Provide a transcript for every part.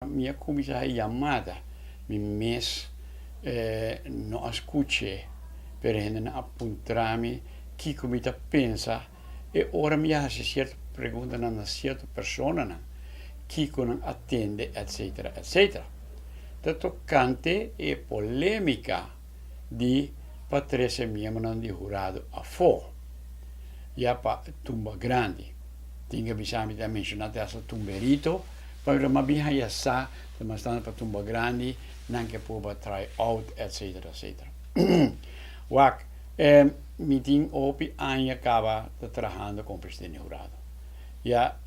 Mi a kuminsá haña yamada, mi mes no a skuch'é, pero hendenan a puntra mi kiko mi ta pensa e ora mi a hasi sierto preguntanan na sierto personanan, kiko nan a tende etcetera etcetera. Ta tokante e polémika di pa trese miembronan di hurado afó, ya pa tumba grandi. Tin ke bisa mi ta menshoná te hasta tumberito, pasobra mi a bin haya sa ta mas tantu pa tumba grandi nan ke proba try out etcetera etcetera. Wak, mi tin hopi aña kaba ta trahando komo presidente di hurado. Ya,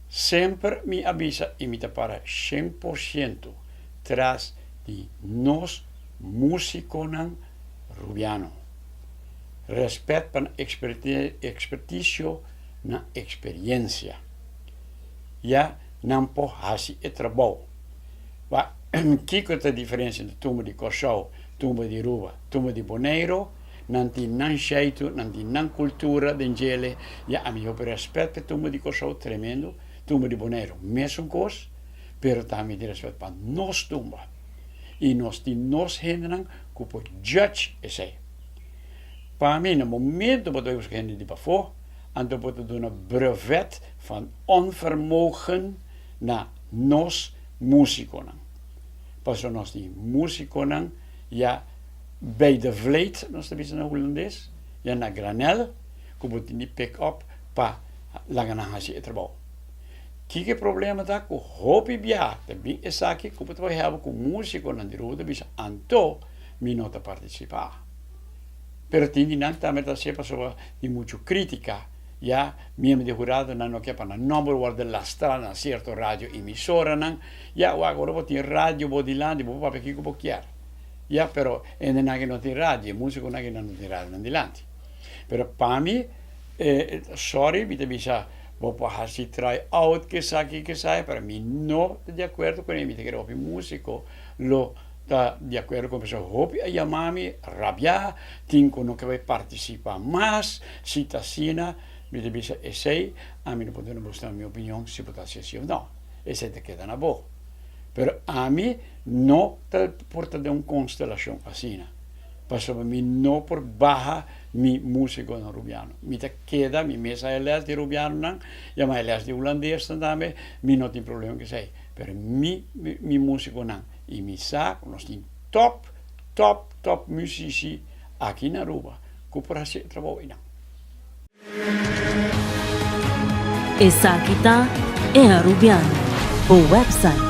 semper mi a bisa i mi ta para 100% tras di nos músikonan rubiano. Rèspèt pa nan ekspertisio, nan eksperiencia. Ya nan por hasi e trabou. Pa kiko ta diferencia entre tumba di Kòrsou, tumba di Aruba, tumba di Boneiru? Nan tin nan sheitu, nan tin nan kultura den djele. Ya ami hopi rèspèt pa e tumba di Kòrsou, tremendo. Tumba di Boneiru mesun kos, pero tambe tin rèspèt pa nos tumba. I nos tin nos hendenan ku por judge esei. Pa mi na momento bo ta bai buska hende di pafó, anto bo ta duna brevet van onvermogen na nos músikonan. Pasobra nos tin músikonan ya bij de vleet, nos ta bisa na hulandes, ya na granel, ku bo tin di pick up pa laga nan hasi e trabou. Kiko e problema ta ku hopi bia ta bin esaki ku bo ta bai hèba ku músikonan di Ruba ta bisa anto mi no ta partisipá. Pero tin di nan tambe ta hasié pasobra tin muchu krítika, ya miembro di huradonan no ke pa nan nòmber wòrdu lastrá na sierto radio emisoranan, ya wak ora bo tin radio bo dilanti bo por papia kiko bo kier, ya pero hendenan ke no tin radio, e músikonan ke no tin radio nan dilanti. Pero pa mi, sorry mi ta bisa bo por hasi try out kesaki kesaya pero mi no ta di akuerdo kuné, mi ta kere hopi músiko lo ta di akuerdo ku mi pasobra hopi a yama mi rabiá, tin ku no ke bai partisipá mas, si ta asina mi ta bisa esei ami no por duna bo mi opinion si bo ta hasi asi òf no, esei ta keda na bo. Pero ami no ta por ta den un konstelashon asina, pasobra mi no por baha mi músikonan rubiano. Mi ta keda, mi mes a e lès di rubianonan, yama e lès di hulandesnan tambe, mi no tin problema ku esei. Pero mi mi musiconan y mi sa cu nos tin top top top musici aki na Aruba cu por haci e trabou eynan. Esaki ta E Arubiano, bo website.